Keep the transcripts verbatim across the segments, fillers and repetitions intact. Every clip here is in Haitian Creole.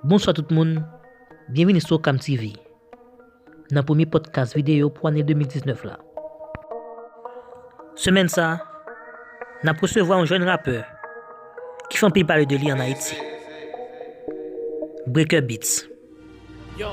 Bonswa tout moun, byenvini sou Okam T V, nan premye podcast videyo pou ane de mil diznèf la. Semèn sa, n ap resevwa yon jèn rapè ki fè anpil pale de li ann Ayiti. Breaker Beats. Yo.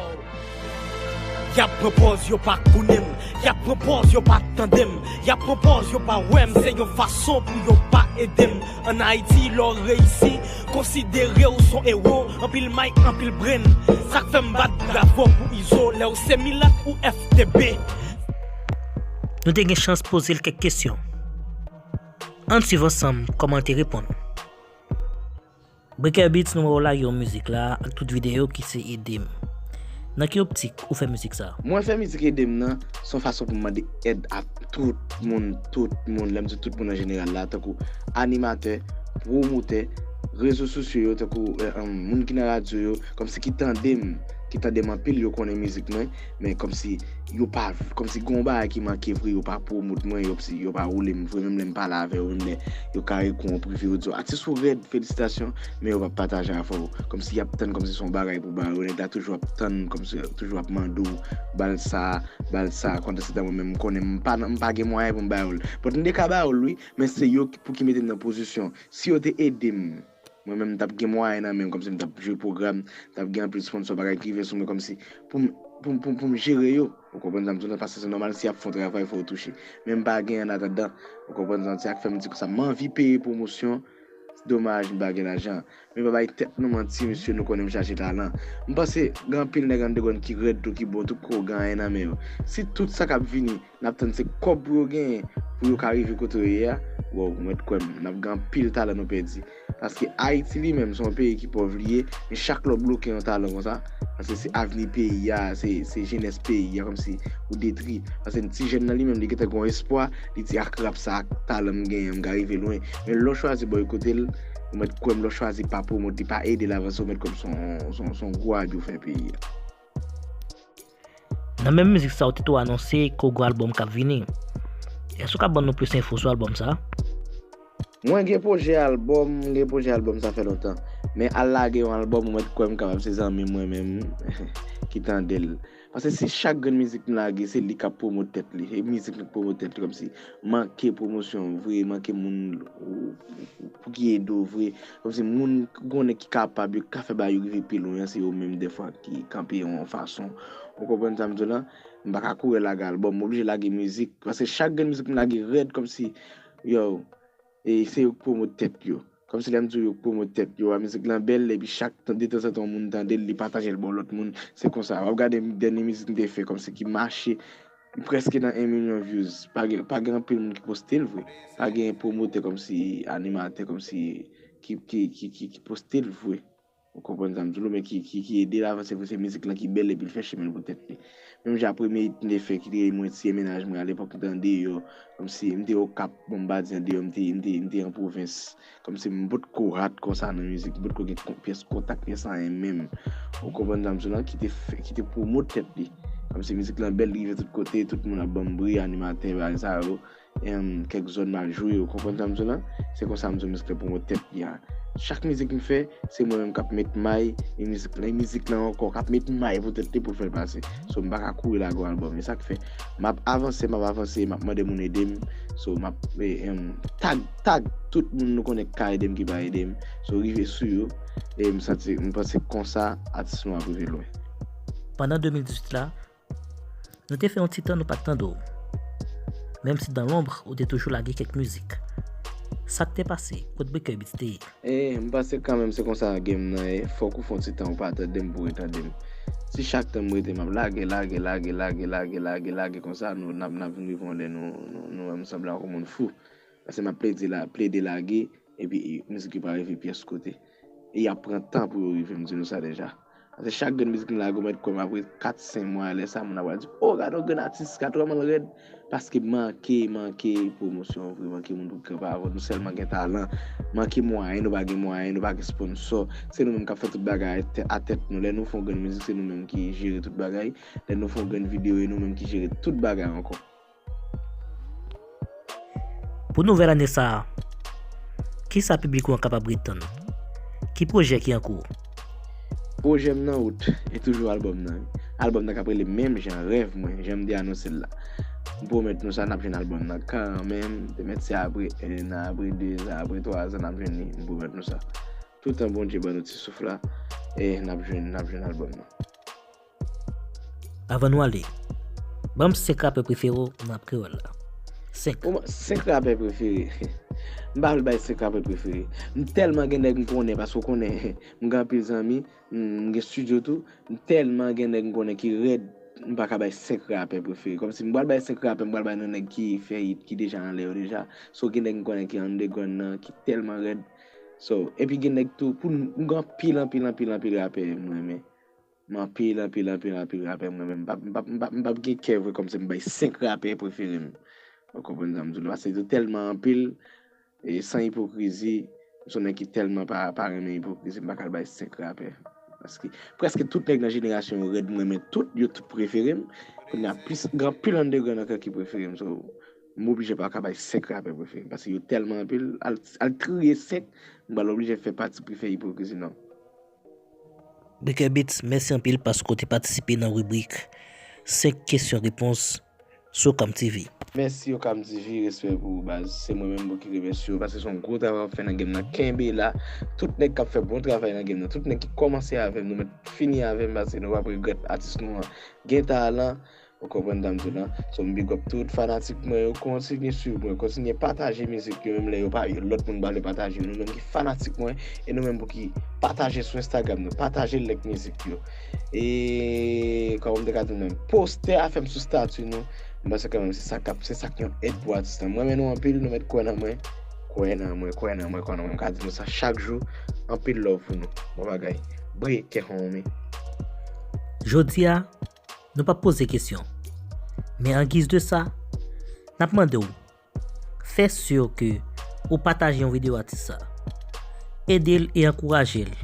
Y ap pran pòz yo pa konnen m, y ap pran pòz yo pa tande m, y ap pran pòz yo pa wè m, se yon fason pou yo pa ede m. Ann Ayiti, lè w reyisi, konsidere w s on ewo. Anpil mic, anpil brain. Sa k fè m bat bravo pou Izo. Lè w se milat ou F T B. Nou te gen chans poze l kèk kesyon. Ann swiv ansanm kòman l te reponn. Breaker Beats, nou wè w lage yon mizik la ak tout videyo ki se Ede m. Nan ki optik ou fè mizik sa? Mwen fè mizik Ede m nan, s on fason pou m mande èd a tout moun, tout moun, lè m di tout moun an jeneral la, tankou animatè, pwomotè, rezo sosyo yo, tankou eh, em, moun ki nan radyo yo, kòmsi ki tande m, ki tande m anpil, yo konnen mizik mwen, men kòmsi yo pa, kòmsi gen yon bagay ki manke vre, yo pa pwomot mwen, yo, yo pa woule m vre, menm lè m pale avè yo, menm lè yo kare kou an prive, yo di w, "Atis ou rèd, felisitasyon," men yo p ap pataje avè w. Kòmsi y ap tann kòmsi s on bagay pou ba yo, nèg la toujou ap tann, kòmsi toujou ap mande w, "Ba l sa, ba l sa," pandan se tan mwen menm m konnen m pa, m pa gen mwayen pou m ba yo l. But m te ka ba yo l wi, men se yo ki, pou ki mete m nan pozisyon. Si yo te ede m, mwen menm m t ap gen mwayen nan men m, kòmsi m t ap jwe pwogram, m t ap gen anpil sponsò, bagay ki rive sou mwen, kòmsi pou m, pou m, pou m, pou m jere yo. Ou konprann sa m di w la, paske se nòmal, si y ap fè yon travay, fò yo touche. Men m pa gen annatandan. Ou konprann sa m di w, sa k fè m di konsa, m anvi peye pwomosyon, se domaj m pa gen lajan. Men pa bay tèt nou manti, mesye, nou konnen m chache talan. M panse gen anpil nèg anndegonn ki rèd tou, ki bon tou, ki ko gen anyen nan men yo. Si tout sa k ap vini, n ap tann se kòb pou yo genyen, pou yo ka rive kote yo ye a, wow, ou mèt kwè m, n ap gen anpil talan nou pèdi. Paske Ayiti li menm, se yon peyi ki pòv li ye, men chak lè w bloke yon talan konsa, paske se avni peyi a, se, se jenès peyi a, kòmsi ou detri. Paske ti jèn nan li menm, li gentan gen yon espwa, li di ak rap sa, ak talan m genyen, m ka rive lwen. Men lè w chwazi bòykote l, ou mèt kwè m, lè w chwazi pa pwomot li, pa ede l avanse, ou mèt kwè m s on, s on, s on gwo abi w fè peyi a. Nan menm mizik sa, ou te tou anonse ke w gen yon albòm k ap vini. Èske w ka ban nou plis enfo sou albòm sa? Mwen gen pwojè albòm, m gen pwojè albòm sa fè lontan. Men al lage yon albòm, ou mèt kwè m kapab se zanmi mwen menm ki tande l. Paske si chak grenn mizik m lage, se li k ap pwomot tèt li. E mizik m k pwomot tèt li, kòmsi manke pwomosyon vre, manke moun pou ki ede w vre. Kòmsi moun ou konnen ki kapab, yo ka fè bagay yo rive pi lwen an, se yo menm dèfwa ki kanpe yon fason. Ou konprann sa m di w la? M pa ka kouri lage albòm, m oblije lage mizik. Paske chak grenn mizik m lage rèd kòmsi, yo, e se yo k pwomot tèt yo. Kòmsi lè m di w yo k pwomot tèt yo a, mizik lan bèl, epi chak tan, detanzantan yon moun tande l, li pataje l ba yon lòt moun. Se konsa. W ap gade dènye mizik m te fè, kòmsi ki mache, li prèske nan en milyon views. Pa gen, pa gen anpil moun ki poste l vre. Pa gen pwomotè kòmsi animatè kòmsi ki, ki, ki, ki, ki poste l vre. Ou konprann sa m di w, men ki, ki, ki ede l avanse vre, se mizik lan ki bèl epi l fè chimen l pou tèt li. Menm jan premye hit m te fè ki te Mwen Tiye Mennaj Mwen alepòk, m te andeyò, kòmsi m te Okap, bon m pa di andeyò, m te, m te, m te an pwovens. Kòmsi m potko rat konsa nan mizik, m potko gen kon-, pyès kontak, pyès anyen menm. Ou konprann sa m di w lan, ki te fè, ki te pwomot tèt li. Kòmsi mizik lan bèl, li rive tout kote, tout moun ap ban m bri, animatè, bagay sa yo. Em, kèk zòn m al jwe, ou konprann sa m di w lan? Se konsa m di w mizik lan pwomot tèt li a. Chak mizik m fè, se mwen menm k ap met may, e mizik lan, e mizik lan ankò k ap met may pou tèt li pou l fè l pase. So, m pa ka kouri lage yon albòm. E sa k fè, m ap avanse, m ap avanse, m ap mande moun ede m. So, m ap, e, em, tag, tag tout moun nou konnen k ka ede m, ki pa ede m. So, rive sou yo, e m santi, m panse konsa, atis nou ap rive lwen. Pandan de mil dizuit la, nou te fè yon ti tan nou pa t tande w. Menm si dans l'ombre, ou te toujou lage kèk mizik. Sa k te pase? Kot Breaker Beats te ye? E, m panse kanmenm se konsa game nan ye. Fòk ou fè yon ti tan ou pa tande m pou retande m. Si chak tan m rete, m ap lage, lage, lage, lage, lage, lage, lage konsa, nou, n ap, n ap vin rive yon lè nou, nou, nou wè m sanble ak yon moun fou. Paske m ap plede la, plede lage, epi mizik yo pa rive pyès kote. E y ap pran tan pou yo rive, m di nou sa deja. Paske chak grenn mizik m lage, ou mèt kwè m, apre kat, senk mwa, lè sa, moun ap pral di, "O, gade yon grenn atis, gade kòman l rèd." Paske manke, manke pwomosyon vre, manke moun pou kanpe avè w. Nou sèlman gen talan, manke mwayen, nou pa gen mwayen, nou pa gen sponsò. Se nou menm k ap fè tout bagay a tè-, a tèt nou. Lè nou fè yon grenn mizik, se nou menm ki jere tout bagay. Lè nou fè yon grenn videyo, e nou menm ki jere tout bagay ankò. Pou nouvèl ane sa a, kisa piblik ou an kapab ret tann? Ki pwojè ki an kou? Pwojè m nan wout, e toujou albòm nan. Albòm nan k ap rele menm jan, Rèv Mwen, jan m te anonse l la. M pwomèt nou sa, n ap jwenn albòm nan kanmenm. Te mèt se apre en an, apre de zan, apre twa zan, n ap jwenn li. M pwomèt nou sa. Toutan Bondye ban nou ti souf la, e n ap jwenn, n ap jwenn albòm nan. Avan nou ale, ban m senk rapè prefere w nan rap kreyòl la. Senk. Bon, senk rapè prefere. M pa vle bay senk rapè prefere. M tèlman gen nèg m konnen, paske w konnen, m gen anpil zanmi, m gen studio tou. M tèlman gen nèg m konnen ki rèd, m pa ka bay senk rapè prefere. Kòmsi m pral bay senk rapè, m pral bay nan nèg ki fè hit, ki deja anlè yo deja. So gen nèg m konnen ki underground nan, ki tèlman rèd. So, epi gen nèg tou, pou m gen anpil, anpil, anpil, anpil rapè m renmen. M anpil, anpil, anpil, anpil rapè m renmen. M p ap, m p ap, m p ap, m p ap gen kè vre kòmsi m bay senk rapè prefere m. Ou konprann sa m di w la? Paske yo tèlman anpil, e san ipokrizi, m se yon nèg ki tèlman pa, pa renmen ipokrizi, m pa ka al bay senk rapè. Paske prèske tout nèg nan jenerasyon yo rèd, m renmen tout, yo tout prefere m. Kounye a plis, gen anpil underground ankò ki prefere m. So, m oblije pa ka bay senk rapè prefere m. Paske yo tèlman anpil, al, al triye senk, m pral oblije fè pati prefere ipokrizi non. Bricker Beats, mèsi anpil paske w te patisipe nan ribrik senk kesyon repons sou Okam T V. Mèsi Okam T V, respè pou ou baz. Se mwen menm pou ki remèsye w paske se yon gwo travay w ap fè nan game nan. Kenbe la. Tout nèg k ap fè bon travay nan game nan, tout nèg ki kòmanse avè m, nou mèt fini avè m paske nou p ap regrèt. Atis nou an gen talan. Ou konprann sa m di w lan? So m big up tout fanatik mwen yo, kontinye swiv mwen, kontinye pataje mizik yo, menm lè yo pa, yo lòt moun pa vle pataje yo. Nou menm ki fanatik mwen, e nou menm pou ki pataje sou Instagram nou, pataje, like mizik yo. E kòman m te ka di w menm, poste afè m sou stati nou. M panse kanmenm se sa k ap, se sa k yon èd pou atis lan. M renmen nou anpil, nou mèt kwè nan mwen. Kwè nan mwen, kwè nan mwen, kwè nan mwen. M ka di nou sa chak jou. Anpil love pou nou. Bon bagay. Break it homie. Jodi a, nou p ap poze kesyon. Men an giz de sa, n ap mande w, fè si ke ou pataje yon videyo atis sa. Ede l e ankouraje l,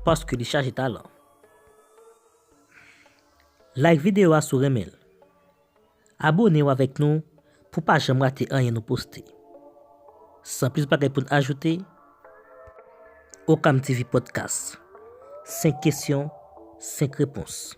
paske li chaje talan. Like videyo a si w renmen l. Abone w avèk nou pou w pa janm rate anyen nou poste. San plis bagay pou n ajoute, Okam T V Podcast. Senk kesyon, senk repons.